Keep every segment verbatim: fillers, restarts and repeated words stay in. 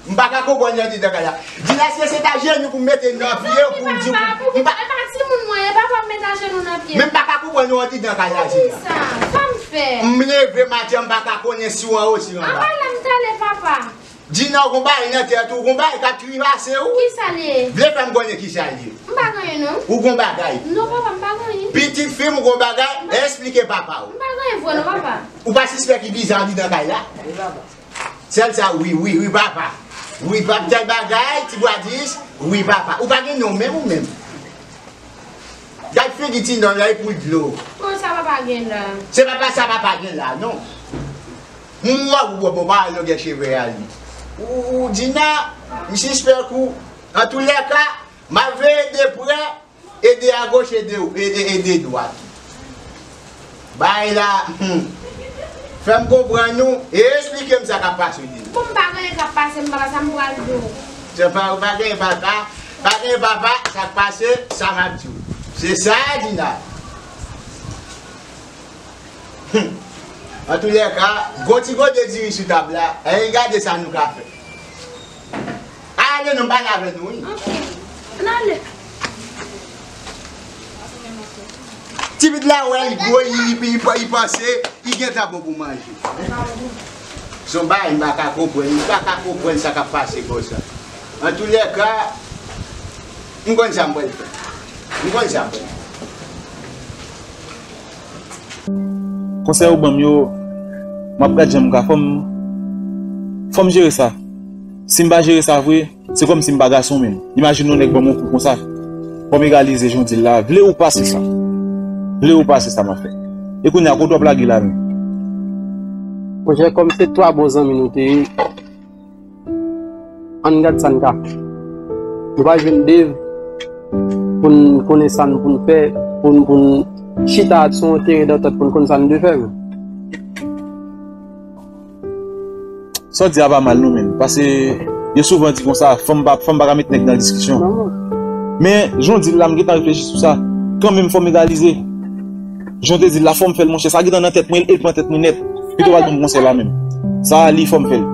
M pa ka konprann yo andidan kay la. Dina, èske se ta jenou pou m mete nan pye w pou m di w pou m pa. E pa timoun mwen ye, papa m met ajenou nan pye m. Men m pa ka konprann yo andidan kay la, Dina. Kisa? Sa m fè? M leve maten, m pa ka konnen si w anwo, si w anba. Anba la m t ale, papa. Dina, ou gon bagay nan tèt ou, ou gon bagay k ap tripase w. Kisa l ye? Vle fè m konnen kisa l ye. M pa gen anyen, non. Ou gon bagay. Non, papa, m pa gen anyen. Pitit fi m, ou gon bagay, esplike papa w. M pa gen anyen vre, non, papa. Ou pa sispèk ki bizan andidan kay la? Sèl sa, wi, wi, wi, papa. Wi, papa, tèl bagay, ti bwa dis, wi, papa. Ou pa gen non menm ou menm. Gad figi ti nonm la, e pou dlo. Bon, sa papa gen la? Se papa, sa papa gen la, non. M wè ou bon, bon, pa longè cheve a li. Ou, ou, Dina, m sispèk ou. Antoulèka, m ap veye de prè. Ede agoch, ede, ede, ede dwat. Bay la, hmm. Fè m konprann nou, e esplike m sa k ap pase, Dina. Bon, m pa gen anyen k ap pase m, papa, sa m pral di w. Se pa, pa gen papa, pa gen papa, sa k pase, sa m ap di w. Se sa, Dina. Hmm. Antoulèka, gon ti kote diri sou tab la, e gade sa nou ka fè. Ale non, pale avè nou, wi. Ok. Ann ale. Ti pitit la wè, li gwo, li, li, li, li panse, li gentan bon pou manje. Se yon bagay m pa ka konprann, m pa ka konprann sa k ap pase konsa. Antoulèka, m konn sa m pral fè. M konn sa m pral fè. Konsèy ou ban m yo, m ap gad jan m ka, fò m, fò m jere sa. Si m pa jere sa vre, se kòmsi m pa gason menm. Imajine yon nèg ban m yon kou konsa. Fò m egalize jan w di l la. Vle ou pa se sa. Vle ou pa se sa m ap fè. E kounye a, kote w ap lage l la menm? Monchè, kòm se twa bon zanmi nou te ye, ann gad sa n ka fè. Nou pa jwenn Dave pou n konnen sa n pou n fè, pou n, pou n chita sou yon teren dantant pou n konn sa n dwe fè, vre. Sa w di a pa mal non, menn. Paske yo souvan di konsa, fanm pa, fanm pa ka met nèg nan diskisyon. Men, jan w di l la, m gentan reflechi sou sa. Kanmenm, fò m egalize. Jan w te di l la, fò m fè l, monchè. Sa gentan nan tèt mwen, e l pran tèt mwen nèt. Pito w al ban m konsèy la menm. Sa a, li fò m fè l.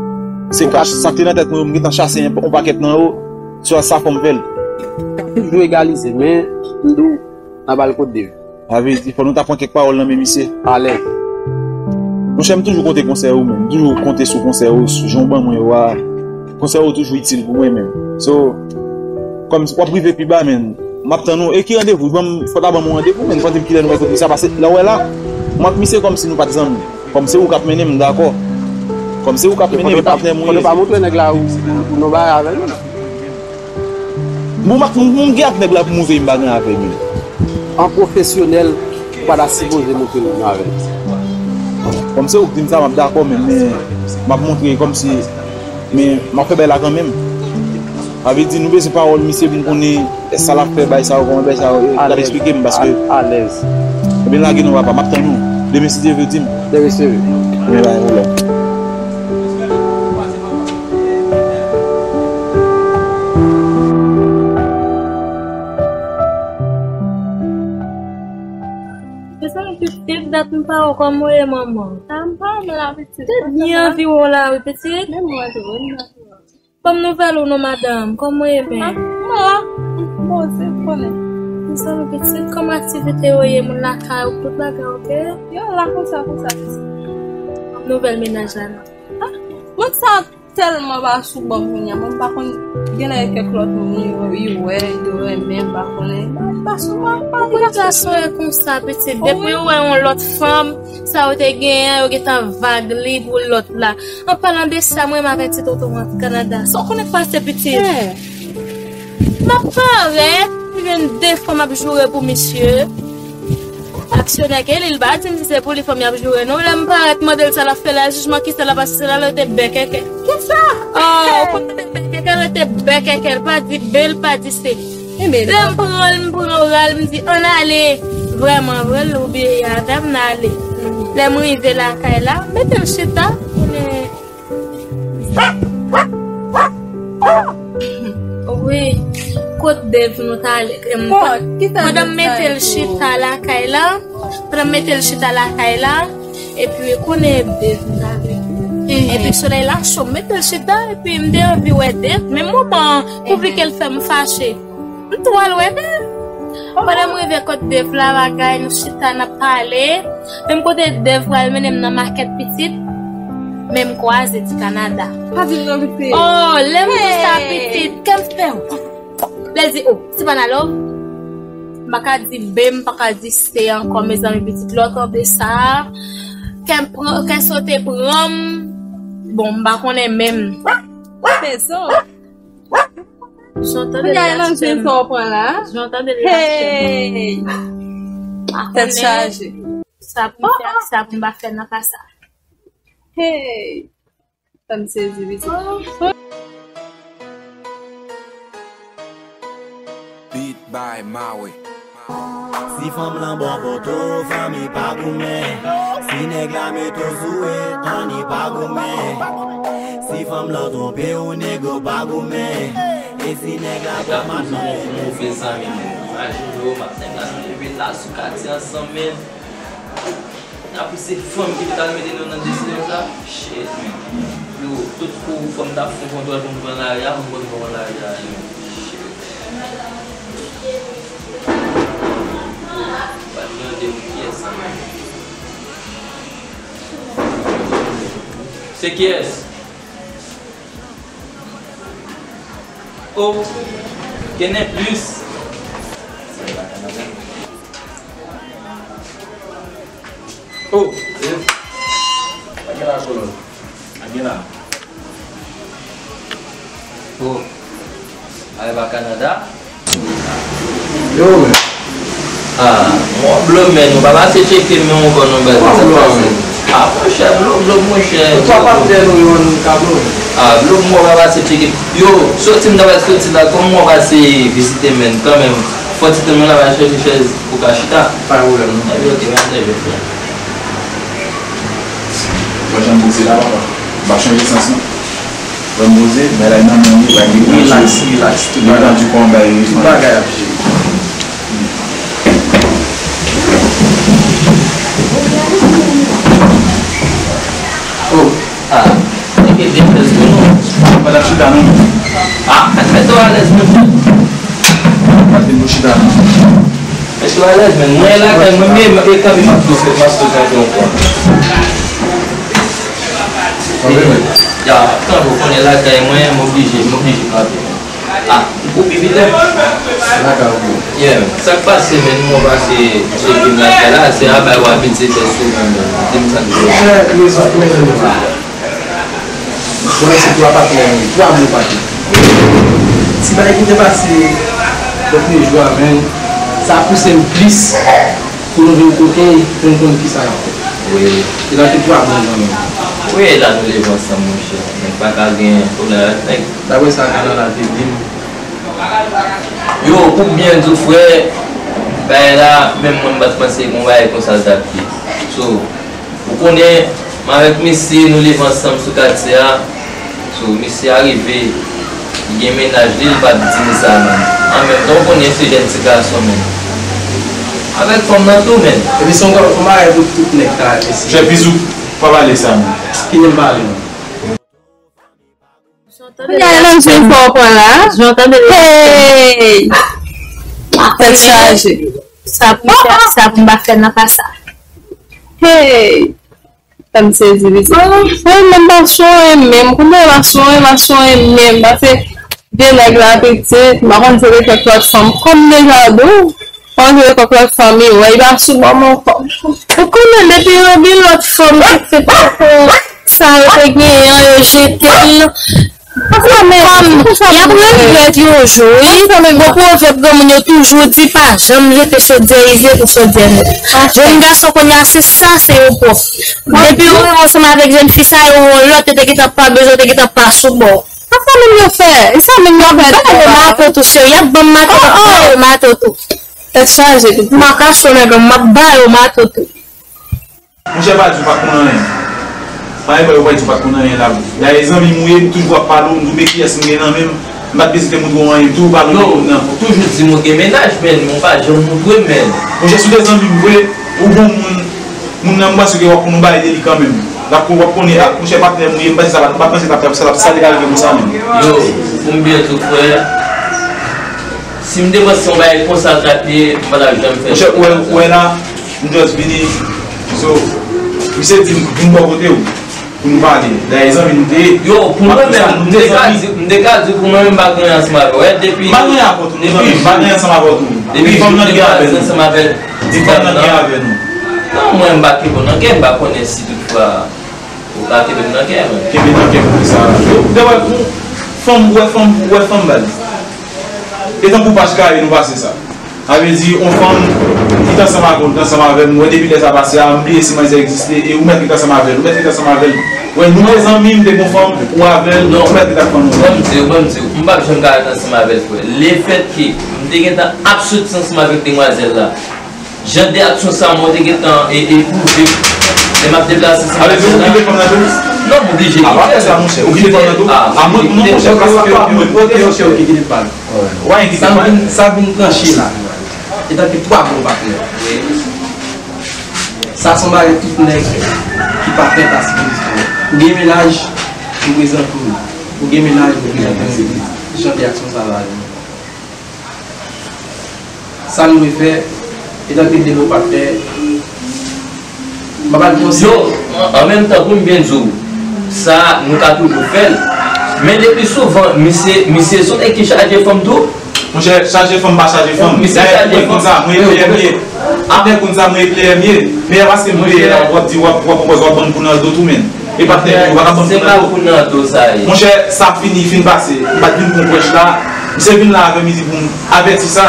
Se ka, sa k te nan tèt mwen yo, m gentan chase yon, yon pakèt nan yo. Sa, sa fò m fè l. Toujou egalize, men, m di w, n a ba l kot de. Sa vle di, fò nou ta pran kèk pawòl nan men misye. Alèz. Monchè, m toujou konte konsèy ou, menm. M toujou konte sou konsèy ou, sou jan w ban mwen yo a. Konsèy ou toujou itil pou mwen, menm. So, kòm w ap rive pi ba, menm. M ap tann ou. E ki randevou? Ban m, fò w ta ban m yon randevou, menm. Fò w di m kilè nou wè kote sa. Paske lè w wè la, mwen ak misye kòmsi nou pa t zanmi. Kòm se ou k ap mennen m, dakò. Kòm se ou k ap mennen m, e patnè m ou ye. Fò nou pa montre nèg la ou, ou, ou nan bagay avè l. Bon, m, m, m gen ak nèg la pou m ouvri m pa gen avè l menm. An pwofesyonèl, ou pa ta sipoze montre moun avè l. Kòm se ou k di m sa, m ap dakò menm, men m ap montre kòmsi, men m ap fè bay la kanmenm. Sa vle di, nou bezwen pawòl misye pou n konnen sa l ap fè, bay sa yo, kòman bay sa yo, l ap eksplike m, paske. Alèz. Ebyen, lage non, papa, m ap tann ou. Demen, si Dye vle, di m. Demen, si Dye vle. Ebyen, pa gen pwoblèm. Mezanmi, pitit, dat m pa wè w, kòman w ye, manman? A, m pa mal, pitit. Te byen anvi wè w la, wi, pitit. Menm mwen tou, wi, m la tou. Ban m nouvèl ou non, madanm, kòman w ye, men? A, m la. Bon, se konnen. Mezanmi, pitit, kòman aktivite yo ye, moun lakay ou, tout bagay oke? Yo la konsa, konsa, pitit. Ban m nouvèl mennaj la non. A, moun sa tèlman pa sou ban m kounye a. Bon, m pa konn, genlè gen kèk lòt moun yo, yo wè, yo renmen, m pa konnen. Yo pa sou ban m, pa. Tout gason e konsa, pitit. Depi yo wè yon lòt fanm, sa yo te genyen an, yo gentan vag li pou lòt la. An palan de sa, mwen m avèti Toto antre Kanada. Sa w konnen k pase, pitit? M ap parèt, m jwenn de fanm ap joure pou misye. Aksyonè ke li, li pa di m si se pou li fanm y ap joure non. Lè m parèt mande l sa l ap fè la, jijman ki sa l ap asiste la, l rete bèkèkè. Kisa? Oh, ou konn rete bèkèkè, rete bèkèkè, l pa di be, l pa di se. Lè m pran l, m pran oral, m di ann ale. Vrèman vre, l obliye avè m, n ale. Lè m rive lakay la, m mete l chita, konnen Wi, kot Dave nou t ale? Em, pandan m mete l chita lakay la, pandan m mete l chita lakay la, epi konnen Dave nou t ale. Epi solèy la cho, m mete l chita, epi m te anvi wè Dave. Men moman konplike l fè m fache. M tou al wè Dave. Pandan m rive kot Dave la, bagay, nou chita, n ap pale. Menm kote Dave pral mennen m nan makèt pitit, men m kwaze ti Kanada. Pa di l non pitit. Oh, lè m di sa pitit, kè m fè. Lè l di, oh, Sipanalo. M pa ka di B, m pa ka di C ankò, mezanmi, pitit, lè w tande sa, kè m pran, kè sote pran m. Bon, m pa konnen menm. Fè son. Jan tande li la, sa w pran la. Jan tande li la. Hey! Tèt chaje. Sa pou m fè, sa pou m pa fè nan ka sa. Hey! Fè m sezi, pitit. Beat by Maui. Si fanm lan bon poto, fanmi pa goumen. Si nèg la met w sou e, anni pa goumen. Si fanm lan twonpe w, nego pa goumen. E si nèg la bon machann, move zanmi. Imajine w, m ap nèg la nou leve la sou katye ansanm, men. Apre se fanm ki t al mete nou nan desidan sa. Shit, man. Yo, tout kou fanm t ap fè kontwòl pou m pran lari a, m konn pran lari a, yo. Shit. Yo, pa t mande m kiyès sa, man. Se kiyès? Oh, kenen plis. Oh, eh. Pa gen la kolòn. Pa gen la. Oh. Ale pa Kanada. Yo, men. Ah, mwen blo men, ou pa pase tcheke men ankò non, baz. Sa k pase? Ah, monchè, blo, blo, monchè. Ou pa patnè nou, yo, nou ka blo. Ah, blo, mwen pa pase tcheke. Yo, soti m ta pral soti la, kòm mwen pase vizite men, kanmenm. Fò ti tan mwen la va chèche chèz pou ka chita. Pa gen pwoblèm, non. Ebyen, oke, mèsi, frè. Ou pa janm poze la, papa. Ou pa chanje sans, non. Ban m poze, bay la nan men li, bay li relax, relax, tout bagay. Li di kòman bay li. Tout bagay ap jere. Oh, ah, nèg e de chèz pou nou. Pa ta chita non. Ah, mèt ou alèz, monchè. Pa te nou chita non. Mèt ou alèz, men mwen lakay mwen, men e kanpe m ap tou fè, m ap tou kanpe yon fwa. Kanpe, men. Ya, kanpe, ou konnen lakay mwen, m oblije, m oblije kanpe. Ah, ou pi vit, hein? Lakay ou. Yeah, sa k pase, men, nou pase, se fim lakay la, se a bay w abitye fè sou mwen, men. Di m sa k pase. Monchè, mezanmi, mezanmi. Mwen se twa patnè, wi, twa bon patnè. Ti bagay ki te pase dènye jou a, men, sa pouse m plis pou nou vin kote, pou n konn kisa n ap fè. Wi. E la te twa bon zanmi. Wi, la nou leve ansanm, monchè. Nèg pa ka gen pwoblèm avèk nèg. Daprè sa Kanada te di m. Yo, pou byen di w, frè, bagay la, menm mwen m pa t panse gon bagay konsa l t ap ye. So, ou konnen, mwen avèk misye, nou leve ansanm sou katye a. So, misye arive, li gen mennaj li, li pa t di m sa, menm. An menm tan, ou konnen se jèn ti gason, menm. Avèk fanm nan tou, menm. Epi se yon, yon bagay pou tout nèg ta ap eseye. Chè Bizou, pa pale sa, menm. Ki nèg pale, menm? Kounye a, nan zen fò w pran la. Jan tande. Hey! Tèt chaje. Sa pou m fè, sa pou m pa fè nan ka sa. Hey! Sa m sezi, pitit. Mwen menm pa sou anyen menm. Kounye a pa sou anyen, pa sou anyen menm. Paske de nèg la pitit, m pa konn se de kèk lòt fanm. Kòm deja di w, Panse yo kòk lòt fanmi, wè, li pa sou bò m ankò. Ou konnen depi yo gen lòt fanm ki te poko sa yo te genyen an, yo jete l. Kòm y ap regrèt yon jou, wi. Bon pwovèb granmoun yo toujou di, pa janm jete chodyè ize pou chodyè nèf. Jèn gason kounye a, se sa, se yo pwòp. Depi yo renmen ansanm avèk jèn fi sa, yo wè yon lòt, yo te gentan pa bezwen, yo te gentan pa sou bò. Sa sa menm yo fè? E sa menm yo fè? Ba yo mato tou, cheri. Y ap ban m mato, y ap ba yo mato tou. Tèt chaje, pitit. M a kache w, nèg, m ap ba yo mato tou. Monchè, pa di w pa t konn anyen. Pa gen bagay ou pa di w pa t konn anyen la. Dayè zanmi m ou ye, m toujou ap pale w, m di w men kiyès m gen nan men m. M pa t bezwen te montre w anyen, m toujou pale w de moun nan. Ou toujou di m ou gen mennaj, men ou pa janm montre m, men. Monchè, si w te zanmi m vre, ou bon moun, moun nan m panse ke w ap konn yon bagay de li kanmenm. L ap, w ap konnen, a, monchè, patnè m ou ye, m panse sa pa, m pa panse sa t ap, sa t ap, sa te ka rive konsa menm. Yo, pou m byen di w, frè, si m te panse yon bagay konsa l t ap ye, m pa t ap janm fè. Monchè, ou wè, ou wè la, m just vini. So, misye di m vin bò kote w pou nou pale. Dayè, zanmi nou te ye. Yo, pou mwen menm, m te ka di, m te ka di pou mwen menm m pa gen anyen ansanm avè w. Wè, depi, m pa gen anyen avè w tou, zanmi, m pa gen anyen ansanm avè w tou. Depi fanm nan gen avè nou. Depi fanm nan gen avè nou. Non, mwen m pa kenbe w nan kè, m pa konnen si toutfwa ou ka kenbe m nan kè, men. Kenbe nan kè pou ki sa? Ou te wè pou fanm, ou wè fanm, ou wè fanm baz. E tankou pach kare nou pase sa. Sa vle di, yon fanm ki t ansanm avè w, t ansanm avè m, ou wè depi lè sa pase a, m bliye si manzè egziste, e ou mèt ret ansanm avè l, ou mèt ret ansanm avè l. Wè, nou te zanmi, m te gon fanm, ou avè l, ou mèt ret ak fanm ou. Ban m di w, ban m di w, m p ap janm ka ret ansanm avè l, frè. Lefètke m te gentan ap soti ansanm avèk demwazèl la, jan de aksyon sa mwen te gentan e, e pwouve lè m ap deplase ansanm avè l la. Sa vle di ou kite fanm nan tou? Non, m oblije kite l. A, pa fè sa, monchè. Ou kite fanm nan tou? A, mwen, non, monchè, paske mwen, ok, ok, ok, kite l pale. Ou pa gen kite fanm. Sa vin, sa vin tranche la. Etanke twa bon patnè. Sa se yon bagay tout nèg ki pa fè ta sipoze fè. Ou gen mennaj, ou prezante w. Ou gen mennaj, ou prezante w. Jan de aksyon sa va vin. Sa nou dwe fè, etanke de bon patnè, m ap al konseye. Yo, an, an menm tan, pou m byen di w, sa, nou ka toujou fè l. Men lepi souvan, misye, misye se yon nèg ki chaje fanm tou. Monchè, chaje fanm pa chaje fanm. Misye chaje fanm. Dayè, mwen konn sa, mwen ekleyè m ye. Patnè konn sa, mwen ekleyè m ye. Men e paske m ekleyè la, w ap di, w ap, w ap, w ap ban m kou nan do tou, men. E patnè, ou pa ka ban m kou nan do. Se pa kou nan do sa ye. Monchè, sa fini, fin pase. M pa t vin pou prèch la. Misye vin la avè m, li di pou m avèti sa.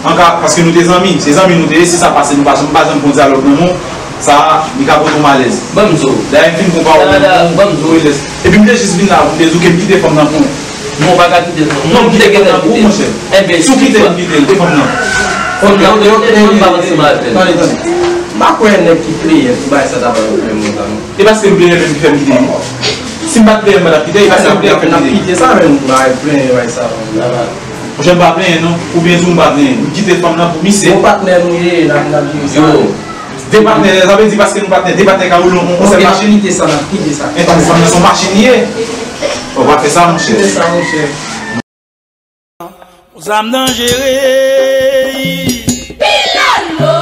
An ka, paske nou te zanmi. Se zanmi nou te ye. Si sa pase, nou pa janm, pa janm gon dyalòg nan nou. Sa a, li ka pote w malèz. Ban m di w. Dayè, m fin gon pawòl. Ban m di w. Epi m te jis vin la pou m te di w ke m kite fanm nan pou ou. Non, ou pa ka kite l, non. Non, m te gentan kite l. Monchè. Enben, si w kite l, m kite l, e fanm nan. Fanm nan, ou te kite l, fanm pa ansanm avè l. Tande, tande. M pa kwè nèg ki plenyen pou bagay sa ta pral pwoblèm konsa, non. E paske m plenyen menm ki fè m kite li. Si m pa t plenyen, m pa t ap kite, e paske m plenyen fè m kite. N ap kite sa, men m pa plenyen bagay sa, non. Monchè, m pa plenyen, non. Oubyen tou, m pa plenyen. M kite fanm nan pou misye. Bon patnè nou ye, n ap, n ap jere sa. Yo. De patnè, sa vle di paske nou patnè, de patnè ka woule yon, yon sèl machin. Kite sa, n ap kite sa. Enben, fanm nan se yon machin li ye. Ou pa fè sa, monchè. Kite sa, monchè. Zam danjere. Pilalo.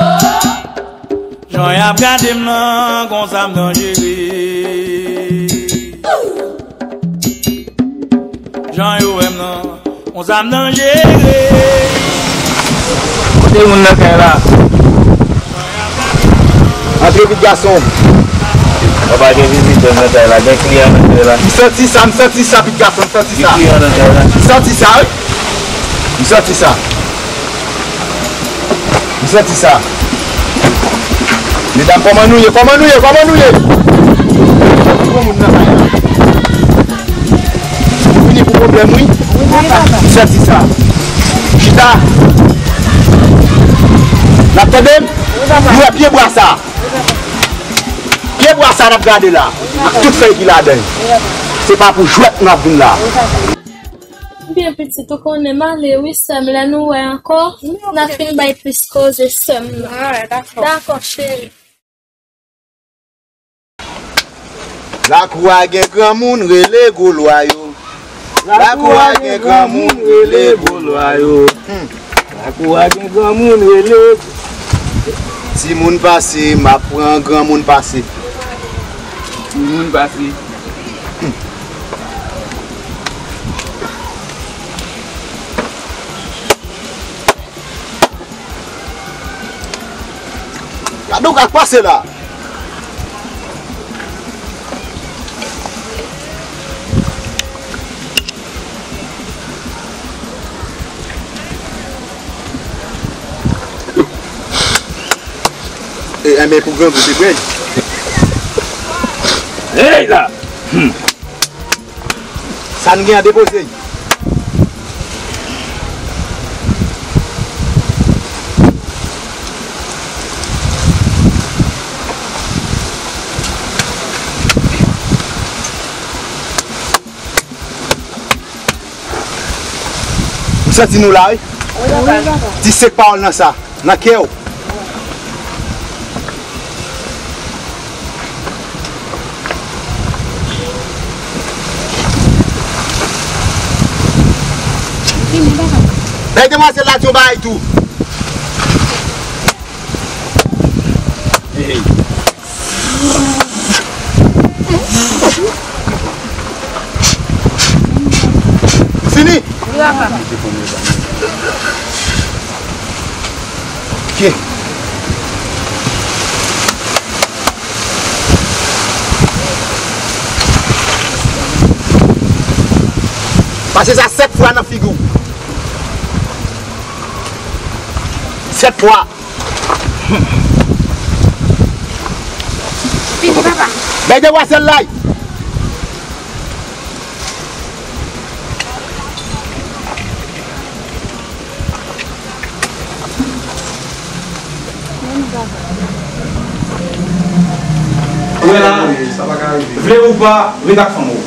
Jan y ap gade m nan, gon zam danjere. Jan yo wè m nan, yon zam danjere. Kote moun nan kay la? Antre vit gason. Papa gen vizitè nan kay la, gen kliyan nan kay la. M santi sa, m santi sa, vit gason, m santi sa. Gen kliyan nan kay la. M santi sa, wi. M santi sa. M santi sa. Medam, kòman nou ye? Kòman nou ye? Kòman nou ye? Pran moun nan kay la. Ou vini pou pwoblèm, wi. M santi sa. Chita. N ap tande m? Nou wè pye bwa sa. Pye bwa sa n ap gade la. Ak tout fèy ki ladan l. Se pa pou jwèt n ap vin la. Byen pitit, ou konnen m ale wi sè m, lè nou wè ankò, n a fin bay plis koze sè m nan. Alright, dakò. Dakò cheri. Lakou a gen granmoun rele gwo lwa yo. Lakou a gen granmoun rele gwo lwa yo. Hmm. Lakou a gen granmoun rele. Timoun pase, m ap pran granmoun pase. Timoun pase. Gade w k ap pase la. E, enben, pou grangou, se prèj. Hey la! Hmm. Sa n gen an depoze. M santi nou la, wi. Ti senk pawòl nan sa, nan kè w. Bay demwazèl la di yon bagay tou. Fini? Wi, papa. Ok. Pase sa sèt fwa nan figi w. Sèt fwa. Fini, papa. Bay demwazèl la. Wè la, vle ou pa, ret ak fanm ou.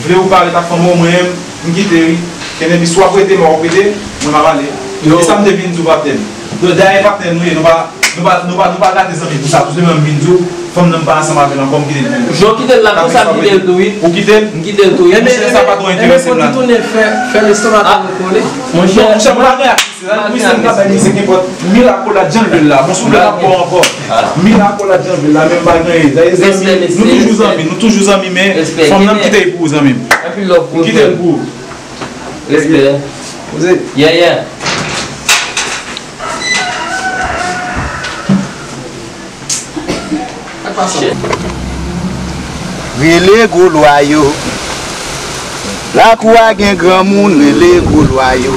Vle ou pa, ret ak fanm ou, mwen menm, m kite wi. Kenbe, swa w ap rete, mwen w ap rete, mwen m ap ale. E sa m te vin di w, patnè m. Dayè, patnè m nou ye, nou pa, nou pa, nou pa, nou pa gate zanmi pou sa. Tou se mwen m vin di w, fanm nan m pa ansanm avè l ankò, m kite l pou ou. Non, kite l la, konsa m kite l tou, wi. Ou kite l? M kite l tou, wi. Monchè, sa pa twò enterese m la. Fè, fè lestomak mwen kole. Monchè, monchè, mwen pa gen ak misye, misye m ka bay misye kenpòt mil akolad jan l vle l la. Bon, si w vle, m ap ba w ankò. Mil akolad jan l vle l la, men m pa gen anyen. Dayè, zanmi, nou toujou zanmi, nou toujou zanmi, men fanm nan m kite l pou ou, zanmi m. M kite l pou ou. Respè. Poze. Yeah, yeah. Rele gwo lwa yo. Lakou a gen granmoun, rele gwo lwa yo.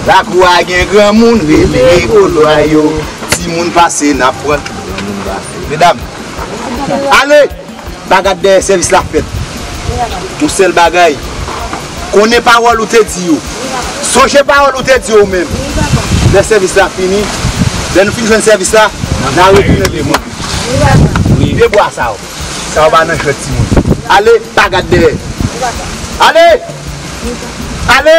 Lakou a gen granmoun, rele gwo lwa yo. Timoun pase, n ap pran. Granmoun pase. Medam, ale! Bagad dèyè sèvis la fèt. Yon sèl bagay. Konnen pawòl ou te di yo. Sonje pawòl ou te di yo ou menm. Lè sèvis la fini, lè nou fin jwenn sèvis la, n a retounen devan. Pye bwa sa yo. Sa yo pa nan jwèt timoun. Ale, bagad dèyè. Ale! Ale!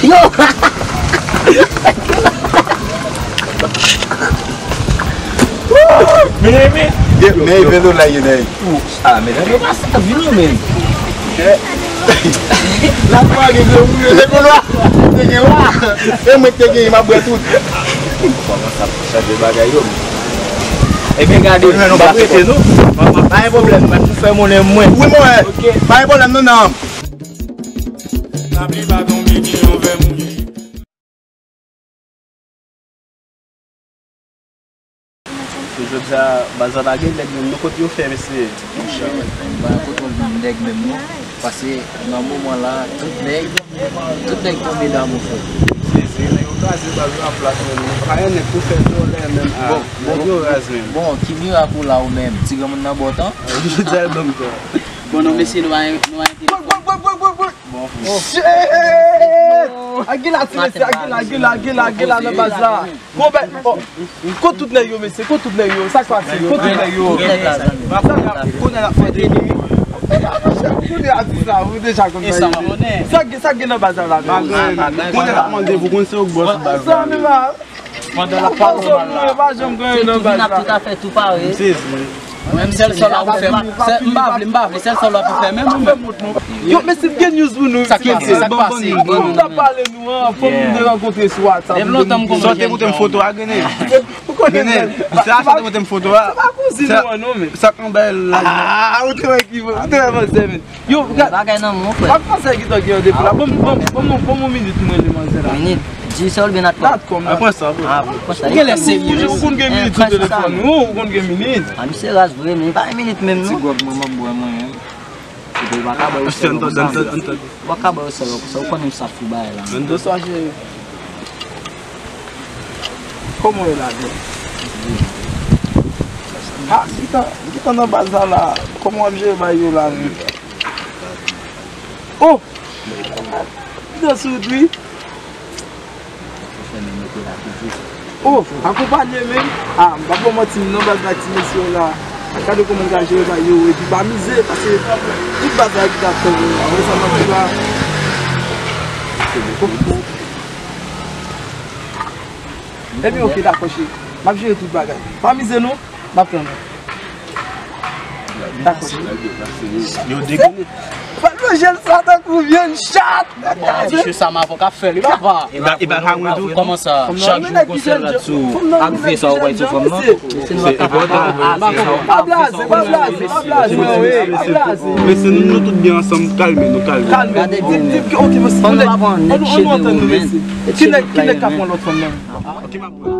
Yo! Men, men. Men, men, ven nou la, yo, nèg. Ah, men, yo pa sa, vini, men. La fwa gen gwo moun, yo, se pou lwa. Te gen wa. E mwen te gen, m ap bwè tout. Kòman sa pou chanje bagay, yo? Ebyen, gade, m ap rete, non. Pa gen pwoblèm, mwen pou fè monnen mwen. Wi, mwen. Ok. Pa gen pwoblèm, non, non. Lapli pa tonbe, gen yon vè mouye. Jodi a, baz la pa gen nèg menm non, kote yo fè, mesye? Monchè, pa gen kote yo jwenn nèg menm non. Paske nan moman la, tout nèg, tout nèg tonbe damou fè. Se, se nèg yo kraze baz la an plas menm. Pa gen nèg pou fè vòlè menm. Ah, bon, nèg yo raz menm. Bon, ki mirak ou la ou menm? Ti granmoun nan ba w tan? Jodi a, l ban m tan. Bon, non, mesye, nou pa, nou pa enterese. Bon, bon. Shit! Agila ti mesye, agila, agila, agila, agila nan baz la. Bon, ben, oh. Kot tout nèg yo, mesye, kot tout nèg yo, sa k pase, kot tout nèg yo. Kounye a l ap fè de. Kounye a di sa, ou deja konn sa. Sa k gen, sa k gen nan baz la, la, men. Kounye a l ap mande pou konn se ou k bòs baz la. Pandan l ap pale mal la. Yo pa janm gen nan baz la. Tout afè tou pare. M sezi. Menm sèl sa w la pou fè. M pa vle, m pa vle, sèl sa w la pou fè menm ou menm. Yo, men si m gen news pou nou. Sa k pase, sa k pase? Bon, nou t ap pale nou an, fò nou te rankontre sou WhatsApp. Depi lontan m konn. Sa w te montre m foto a, Grenel. Ou konnen Grenel. Se a sa w te montre m foto a. Se pa kouzin ou an non, men. Sa k anba l la. Ah, ou te wè ki, ou te wè manzè, men. Yo, gad. Bagay nan men w, frè. M ap panse ki tan gen yon depo la. Bon, bon, bon, bon, bon, minit, mwen, le manzè la. Minit. Di sa w byen natcom. Natcom, la. Pran sa, bro. Ah, pran sa. Ou gen lè serye. Ou konn gen minit sou telefòn ou, ou konn gen minit. Ah, misye raz vre, men pa gen minit menm, non. Ti gwòg mwen, m ap bwè mwen menm. Ou pa ka bwè yo sèl konsa. Ou pa ka bwè yo sèl konsa. Ou konnen m sa fou bagay la. Vennde swa, cheri. Kòman w ye la, bro? Ah, m gentan, m gentan nan baz la, la. Kòman w ap jere bagay yo la, menm? Oh! Li dans wout wi. Oh, akonpanye menm. Ah, m pa ba w manti, m nan baz la ak ti mesye yo la. Gade kòman m ka jere bagay yo, epi pa mize, paske tout baz la ki t ap tann yo la. Wè sa m ap di la. Epi ok, dakò, cheri. M ap jere tout bagay. Pa mize non. M ap tann ou. Yo degounen. Fè manje l sa tankou vyann chat. Mesye sa m avè w k ap fè li papa. E pa, e pa ka mwen tou. Kòman sa? Chak jou gon sèl rad sou ak vye sa ou bay sou fanm nan. Se enpòtan. Pa blaze, pa blaze, pa blaze. Men se nou, nou tout byen ansanm, kalme nou, kalme. Kalme. Di, di, ok, mesye. Fanm nan pa pran nèg cheve ou men. Ki nèg, ki nèg k ap pran lòt fanm nan? Ok, m ap pran.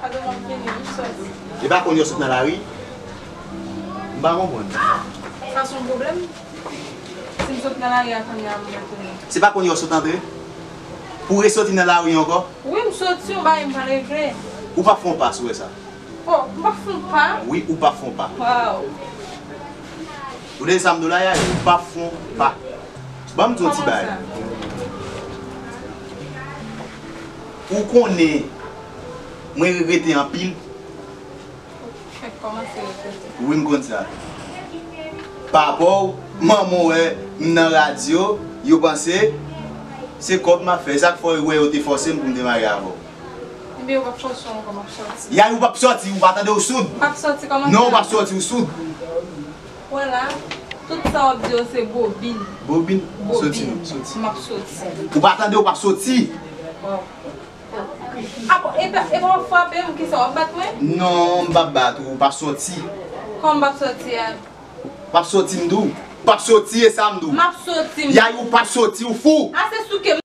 Pardon, m ap vini, m sòti. E pa konn yo sot nan lari? M pa konprann. Sa se yon pwoblèm? Si m sot nan lari a kounye a, m retounen. Se pa konn yo sot antre? Pou resòti nan lari ankò? Wi, m sòti, yon bagay m pral regle. Ou p ap fè yon pa, si w wè sa. Oh, m p ap fè yon pa? Wi, ou p ap fè yon pa. Waw. Ou tande sa m di w la, Yaya? Ou p ap fè yon pa. Ban m di w yon ti bagay. Ou konnen mwen regrete anpil. Fèk kòmanse regrete. Wi, m konn sa. Papa w, manman w wè m nan radyo, yo panse se kòb m ap fè. Sa k fè w wè yo te fòse m pou m te marye avè w. Ebyen, yo p ap fòse w ankò, m ap sòti. Yaya, ou p ap sòti, ou pa tande, ou soud. M p ap sòti, kòman sa? Non, ou p ap sòti, ou soud. Wè la, tout sa w ap di yo se bobin. Bobin? Bobin. Sòti non, sòti. M ap sòti. Ou pa tande, ou p ap sòti. Bon. Ah bon, e pa, e pa w ap frape m, kisa w ap bat mwen? Non, m p ap bat ou, ou p ap sòti. Kòman m p ap sòti a? P ap sòti, m di w. P ap sòti, e sa m di w. M ap sòti, m di w. Yaya, ou p ap sòti, ou fou. A, se souke m